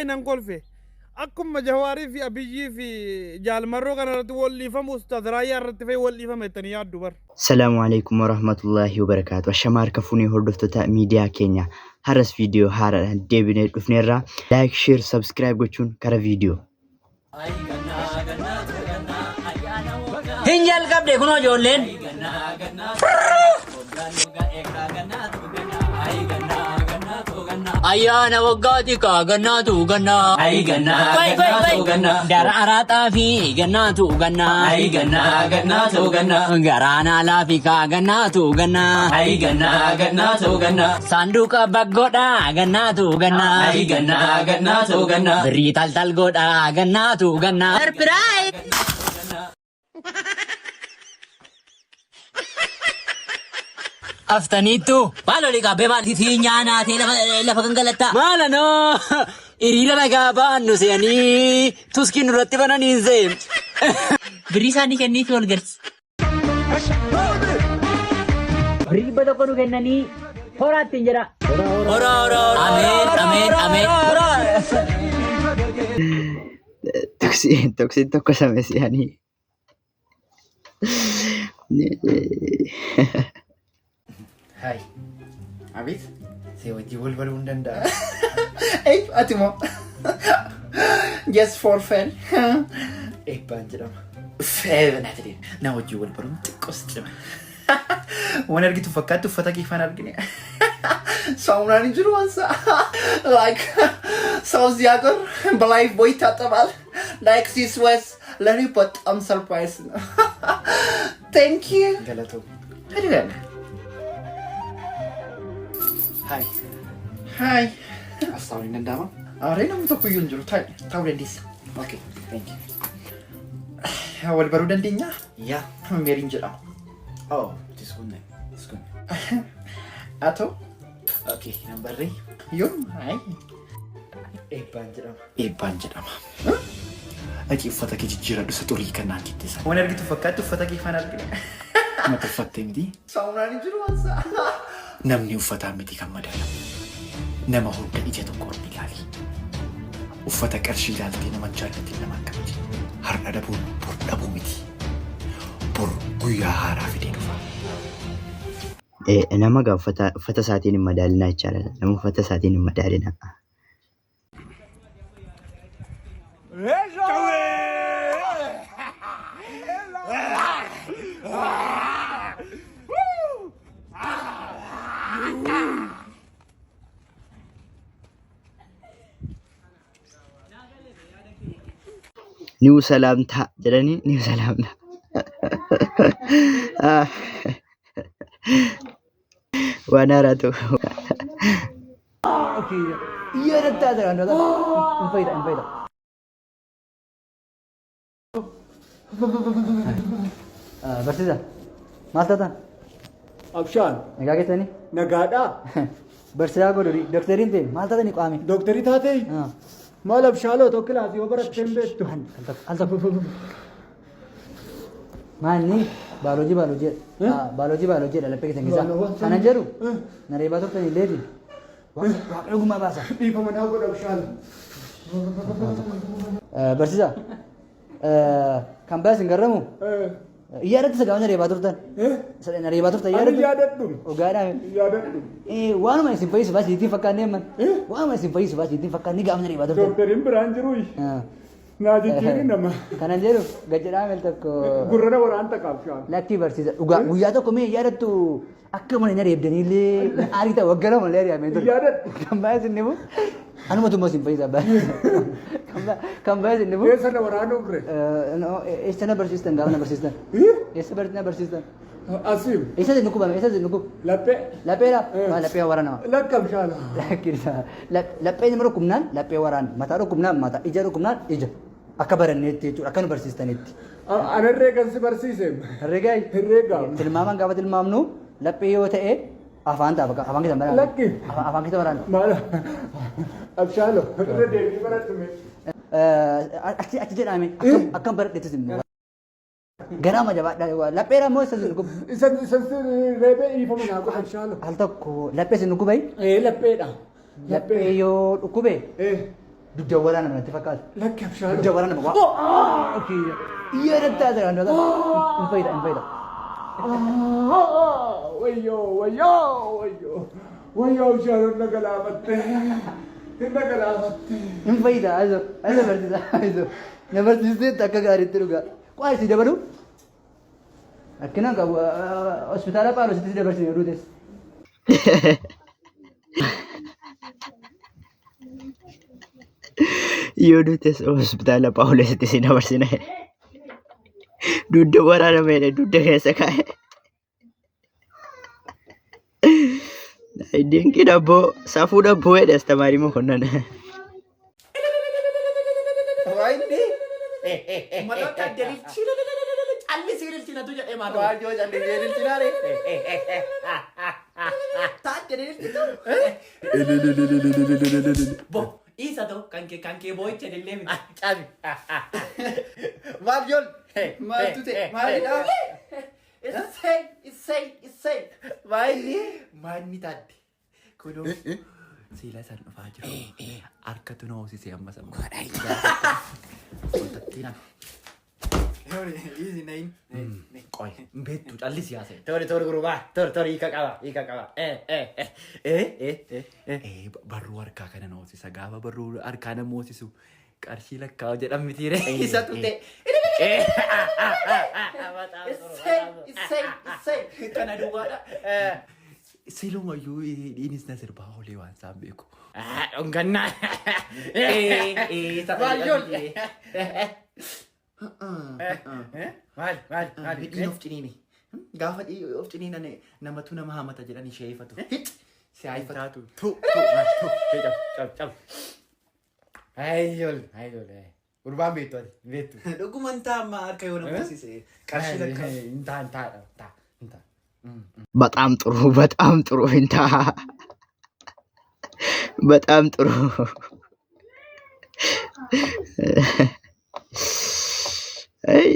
Nan kolfe. Akkuma Jawaarii fi Abiyyii fi Jaal Marroo kana irratti wal dhiifamu Ustaaz Raayyaa irratti fa'i wal dhiifama jettanii yaaddu bar. Salaamu alaikum warahmatullahi wabarakaatu. Ashamaa harka fuunee hordoftoota miidiyaa keenya. Har'as viidiyoo haaraadhaan deebinee dhufneerra. Like, share, subscribe gochuun kara viidiyoo. Hin jalqabde kunoo ijoolleen. Ayyaana waggaati kaa gannaatu gannaa. Ay gannaa Qoy qoy gannaatu qoy. gannaa. Daraaraa xaafii gannaatu gannaa. Ay gannaa gannaatu gannaa. Garaan alaa fi kaa gannaatu gannaa. Ay gannaa gannaatu gannaa. Saanduqa baggoodhaa gannaatu gannaa. Ay gannaa gannaatu gannaa. Birrii taltal godhaa gannaatu gannaa. Sarpiraayis! Aftaniittu. Maal olii qabbee maal fi nyaanaatee lafa lafa gangalattaa. Maal anoo hiriira nagaa ba'an nu se'anii tuskii nurratti bananii hin se'e. Birrii isaanii kenniifi ol galchi. Birrii 100 nu kennanii horaa ittiin jedha. Hora hora hora. Ameen ameen ameen. Tuksiin tuksiin tokko same si'anii. Hi. Abeet. See wajjin wal baruu hin danda'a. Ey, ati moo? Just for fun. Eebbaan jedhama. Feebanaa Na wajjin wal baruun xiqqoos cima. Waan argitu fakkaatti uffata kee faana argine. Saamunaan hin jiru wansa. Like South Yagar በ Lifebuoy ይታጠባል። Like this was ለእኔ በጣም surprise ነው። Thank you. Galatoo. አይደለም። Hi. Hi. As taa'uun hin danda'ama? Aaree namni tokko iyyuu hin jiru. Taa'uu dandeessa. Okay. Thank you. Wal baruu dandeenyaa? Yeah. Meeriin jedhama. Oh, it is good name. It's good. Atoo? Okay, nan barree. Yoom? Hi. Eebbaan jedhama. Eebbaan jedhama. Dhaqii uffata kee jijjiiradhu isa xurii kan naan jette sana. Waan argitu fakkaatti uffata kee faana argine. Mata uffattee miti. Saamunaan hin jiru wansa. Namni uffataan miti kan madaalamu. Nama hunda ija tokkoon ilaali. Uffata qarshii ilaaltee nama hin jaallatin nama hin kabajin. Har'a dhabuun bor dhabuu miti. Bor guyyaa haaraa fidee dhufa. Nama egaa uffata uffata isaatiin hin madaalinaa jechaadha. Nama uffata isaatiin hin madaalinaa. Niw salaamtaa jedhanii niw salaamtaa. Waan haaraa ta'u. Yaadatta jira hin fayyada hin fayyada. Barsiisa maal taatan? Abshaan. Nagaa keessanii? Nagaadhaa. Barsiisaa koo durii doktariin ta'e maal taatanii qaame? Dooktarii taatee? Maal abshaaloo tokko kilaasii yoo barattee hin beektu. Al tokko. Maanni baaloojii baaloojii baaloojii baaloojii dha laphee keessan keessaa. Kana jedhu na reebaa turtan illeeti. Waaqayyo gumaa baasa. Dhiifama naa godha abshaala. Barsiisaa kan baas hin garramu. Yaadatti isa gaafa na reebaa turtan. Na reebaa turtan Ani yaadatti. yaadadhu. Dhugaadhaa. Yaadadhu. Waanuma isin fayyisu baas ittiin fakkaanne amman. Waanuma isin fayyisu baas ittiin fakkaanne gaafa na reebaa turtan. Dookteriin biraan jiru. Naa jijjiiri nama. Kanan jedhu gad jedhaa mel tokko. Gurra na waraanta qaabshaan. Lakkii barsiisa dhugaa guyyaa tokko mee yaadattu akka mana na reebdanii illee aarii ta'e waggaa lama illee ari'amee ture. Yaadadhu. Kan baay'ee isin dhibu anuma tummoo isin fayyisa baay'ee. Kan baay'ee isin dhibu. Eessa na waraana ture? Eessa na barsiistan gaafa na barsiistan? Eessa na barsiistan? Asiim. Eessa isin dhukkubame? Eessa isin dhukkub? Laphee. Lapheedha? Maa laphee waraana. Lakka bishaana. Laphee nama dhukkubnaan laphee waraana. Mataa dhukkubnaan mataa. Ija dhukkubnaan ija. Akka baranneetti jechuudha. Akka nu barsiistanitti. Ana herreegan si barsiise. Herreegaa? Herreegaa. Tilmaaman gaafa tilmaamnu laphee yoo ta'e afaan ta'a bakka afaan keessa waraana. Lakki. Afaan keessa waraana. Maal? Abshaalo. Irra deebii baradhu mee. Achi achi jedhame akkam baradheettis immoo. Garaama jabaadhaa lapheedha moo isa sin dhukkuba? Isa isa reebee dhiifama naa godha inshaalla. Al tokko laphee sin dhukkubai? Ee lapheedha. Laphee yoo dhukkube Ee. Dugda waraana natti fakkaata. Lakki abshaaloo. Dugda waraana waa. Okay. Iyya dattaa jira. Hin fayyada hin fayyada. Wayyoo wayyoo wayyoo wayyoo abshaaloo na galaafatte. Na galaafatte. Hin fayyada ayzo ayzo barsiisa ayzo. Na barsiisteetta akka gaariitti dhugaa. Qo'aa si dabalu. Rakkina qabu hospitaala Phaawulositti si dabarsine oduu teessa. Yoo duutes hospitaala Phaawulositti si dabarsine. Dugda waraaname jedhe dugda keessa kaa'e. Dinqii dabboo safuu dabboo jedhe astamaarii mokonnan. Waayindi. Maloota delilchi callisii ililchinatu jedhee maaloo. Waajjoo callisee ililchinaare. Taate delilchitu. Bo isa ta'u kan kee kan kee boo'icha illee miti. Cabi. Maal jool? Maaltu ta'e? Maalidha? Issee issee issee. Maayini? Maanni taadde. Kunoo siila isaan dhufaa jiru. Harkatu na hoosisee amma sammuu. Easy name. Qoy hin beektu callisii haasa'e. Tori tori gurbaa. Tori tori hiika qaba hiika qaba. Eh eh eh eh eh eh eh. Barruu harkaa kana na hoosisa. Gaafa barruu harkaa nama hoosisu qarshii lakkaa'u jedhan mitiire. Isatu ta'e. Issee issee issee. Kana duwwaadha. Silumayyuu dhiinis na sirbaa olee waan isaan beeku. Dhungannaa. Maal jool? Maal maal maal? Hidhiin of ciniini. Gaafa of ciniinan namatu nama hamata jedhan ishee ifatu. Si haa ifatu. Tu tu maal tu cab cab cab. Ayyool ayyool. Gurbaan beektu ati beektu. Dhuguman taa'amma harka yoo nama hoosise qarshii lakkaa'u. Hin ta'a hin ta'a ta'a hin ta'a. በጣም ጥሩ በጣም ጥሩ እንታ በጣም ጥሩ አይ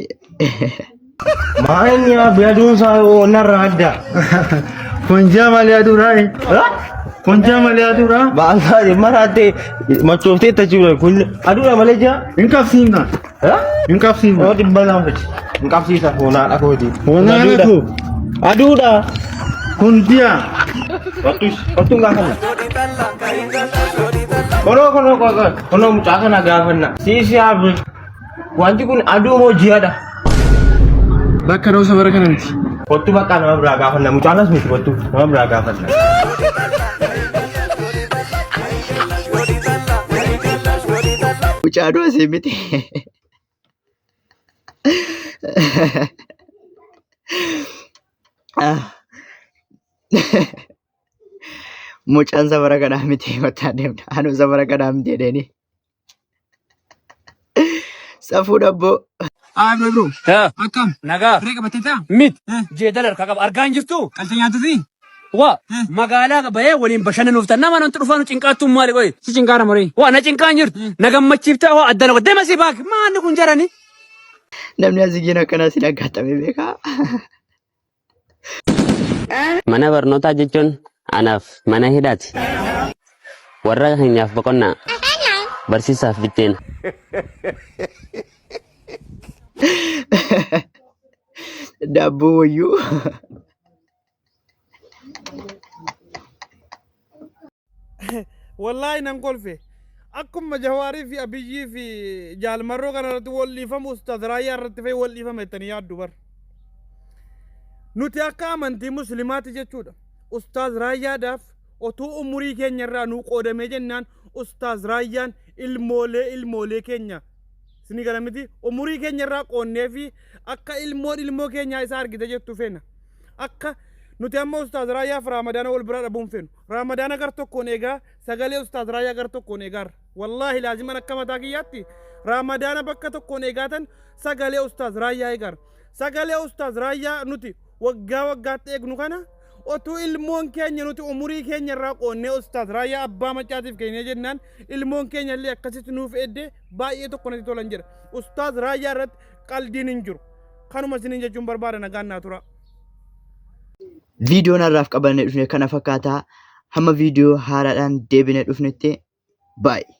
Maanyi aduun isaa narra adda. Kunjaa malee aduudhaa. Kunjaa malee aduudhaa. Baansaa maraattee machooftee tachiudha. Kun aduudha malee jira. Hin qabsiifna. Hin qabsiifna. Yoo 200 fiti. Hin qabsiisa hoonaan akooti. Hoonaan akoo. Aduudha. Kun ji'a. Wattus wattuun gaafanna. Konoo konoo konoo konoo mucaa kana gaafanna. Siisi haabe. Wanti kun aduu moo ji'aadha? Bakka dhoosa bara kana miti. Kottu bakka nama biraa gaafanna. Mucaanas miti kottu nama biraa gaafanna. Mucaa du'a miti. Mucaan safara kanaa miti mataa deemna. Anuu safara kanaa miti jedheeni. Safuu dabboo. Ah, bro, bro. Akkam? Nagaa. Firee qabatteettaa? Miti. Jeedala harkaa qaba. Argaa hin jirtuu? Qaltee nyaatuufi? Waa magaalaa bahee waliin bashannanuuf ta'a. Nama namatti dhufaa nu cinqaattuun maali qoyi? Si cinqaara moree. Waa na cinqaan jirtu. Na gammachiiftaa waa addana godhe. Deema si baaki. Maanni kun jarani? Namni asigiin akkanaa sin aggaatame beekaa? Mana barnootaa jechuun anaaf mana hidhaati. Warra keenyaaf boqonnaa. Barsiisaaf bitteena. Daabboo wayyuu. Wallaahi nan kolfe. Akkuma Jawaarii fi Abiyyii fi Jaalmarroo kana irratti wal dhiifamu Ustaaz Raayyaa irratti fa'i wal dhiifama jettanii yaaddu bar. Nuti akka amantii musliimaatti jechuudha. Ustaaz Raayyaadhaaf otuu umurii keenya irraa nuu qoodamee jennaan Ustaaz Raayyaan ilmoolee ilmoolee keenya isinii gala miti umurii keenya irraa qoonnee fi akka ilmoon ilmoo keenyaa isa argite jettu feena. Akka nuti amma Ustaaz Raayyaa fi Raamadaana wal bira dhabuun feenu. Raamadaana gar tokkoon eegaa sagalee Ustaaz Raayyaa gar tokkoon eegaarra. Wallaahi laaziman akka mataa kiyyaatti Raamadaana bakka tokkoon eegaatan sagalee Ustaaz Raayyaa eegaarra. Sagalee Ustaaz Raayyaa nuti waggaa waggaatti eegnu kana otuu ilmoon keenya nuti umurii keenya irraa qoonnee Ustaaz Raayyaa abbaa maccaatiif kennee jennaan ilmoon keenya illee akkasitti nuuf eeddee baay'ee tokko natti tolan jedha. Ustaaz Raayyaa irratti qaldiin hin jiru. Kanuma isiniin jechuun barbaada nagaan naa tura. Viidiyoon har'aaf qabannee dhufne kana fakkaataa hamma viidiyoo haaraadhaan deebinee dhufnetti baay'ee.